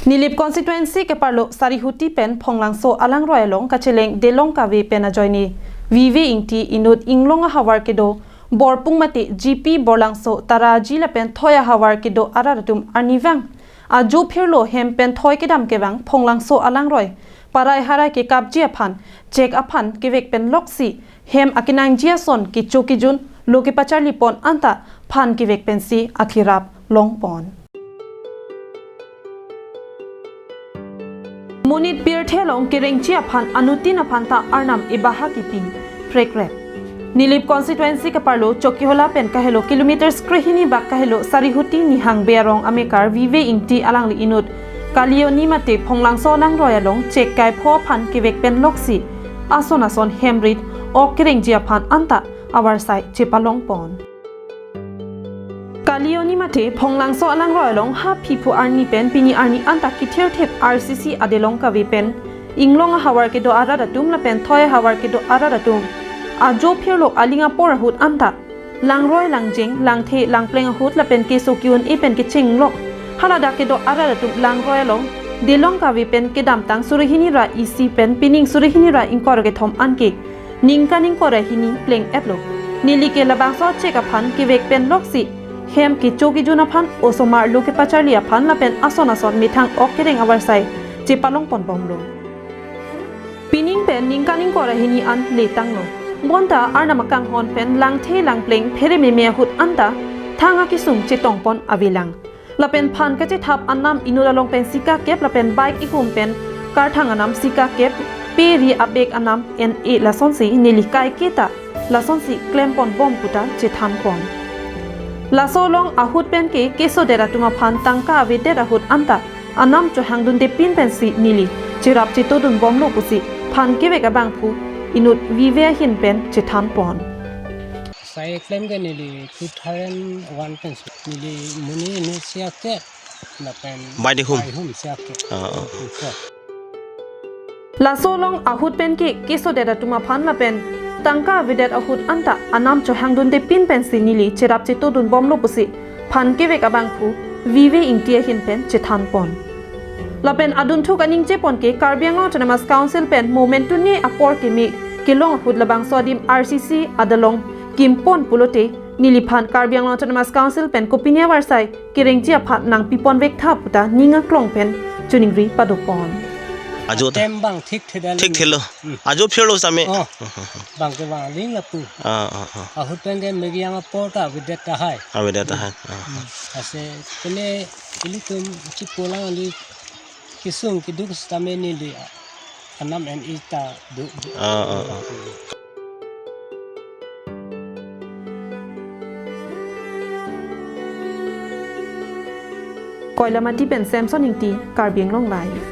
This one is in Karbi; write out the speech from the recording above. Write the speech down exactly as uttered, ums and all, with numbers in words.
Nilip constituency keparlo Sarihuti pen Phonglangso alangroi along kacheleng Delong kave pen ajoine Vive Ingti inut Inglong ahavar kedo Borpung mate G P Borlangso Taraji lapen thoi ahavar kedo arat atum arnivang ajo phirlo hem pen thoi kedam kevang Phonglangso alangroi parai harai kekapji aphan chek aphan kevek pen loksi hem akenangji ason kecho kejun lo kepacharli pon anta phan kevek pensi akhirap longpon. Monit pirthe along kerengji aphan anuttin aphan ta arnam ebaha kipi prekrep. Nilip constituency keparlo Chokihola pen kahelo kilometers krehini bak kahelo Sarihuti Nihang Bearong amekar Vive Ingti alangli inut Kalioni mate Phonglangso alangroi along chek kai pho aphan kevek pen loksi ason ason hemrit ok kerengji aphan anta avarsai chepalongpon. Kalioni mate Phonglangso alangroi along ha phiphu arni pen pini arni anta kithirthip R C C adelong kave pen Inglong ahavar kedo arat atum lapen thoi ahavar kedo arat atum ajo phirlo aling apor ahut anta langroi langjeng langthe langpleng ahut lapen keso ki-un-e pen kechenglok haladak kedo arat atum langroi along Delong kave pen kedamtang surihini ra isi pen pining surihini ra ingkoi ra kethom anke ningkan ingkoi ra hini pleng-etlo. Neli ke labangso chek aphan kevek pen loksi hem kecho kejun aphan osomar lo kepacharli aphan lapen ason ason methang ok kereng avarsai chepalongpon bomlo. Pining pen ningkan ingkoi ra hini an letanglo. Bonta arnam akanghon pen langthe langpleng phere meme ahut anta thang akesung chetongpon avelang. Lapen phan kachethap anam inut along pen sika kep lapen bike ihum pen karthang anam sika kep peri abek anam en-e lasonsi neli kaiketa lasonsi klempon bom puta chethanpon. Laso along ahut pen ke kesodet atum aphan tangka avedet ahut anta anam chohangdundepin pensi neli cherap chetodun bomlo pusi phan kevek abangphu inut Vive ahin pen chethanpon. Sai klem ke neli two thousand one pen su. Neli monit inut sia ke lapen Bai di hum. Bai hum sia ke. Ah, ah, ah. Tua. Laso along ahut pen ke kesodet atum aphan lapen tangka avedet ahut anta anam chohangdundepin pensi neli cherap chetodun bomlo pusi phan kevek abangphu Vive Ingti ahin pen chethanpon. Lapen adunthuk aningje pon ke Karbi Anglong Autonomous Council pen momentu ne apor keme kelong ahut labangso adim R C C adelong kimpon pulote neliphan Karbi Anglong Autonomous Council pen kopine avarsai kerengji aphan nangpipon vektha puta ning aklong pen choningri padopon. Ajo ta. Tem bang thikthedal. Thikthelo. Hmm. Ajo phirlo same. Oh. Bang ke bang aling lapu. Ah, ah, ah. Ahut pen ke megi yang apor ta avedet tahai. Avedet tahai. Ah. Hmm. Ase kene ilitum chipolang ali kesung keduk sitame neli anam en-e ta do. Ah, ah, ah. Koilamati pen Samson Ingti, Karbi Anglong Live.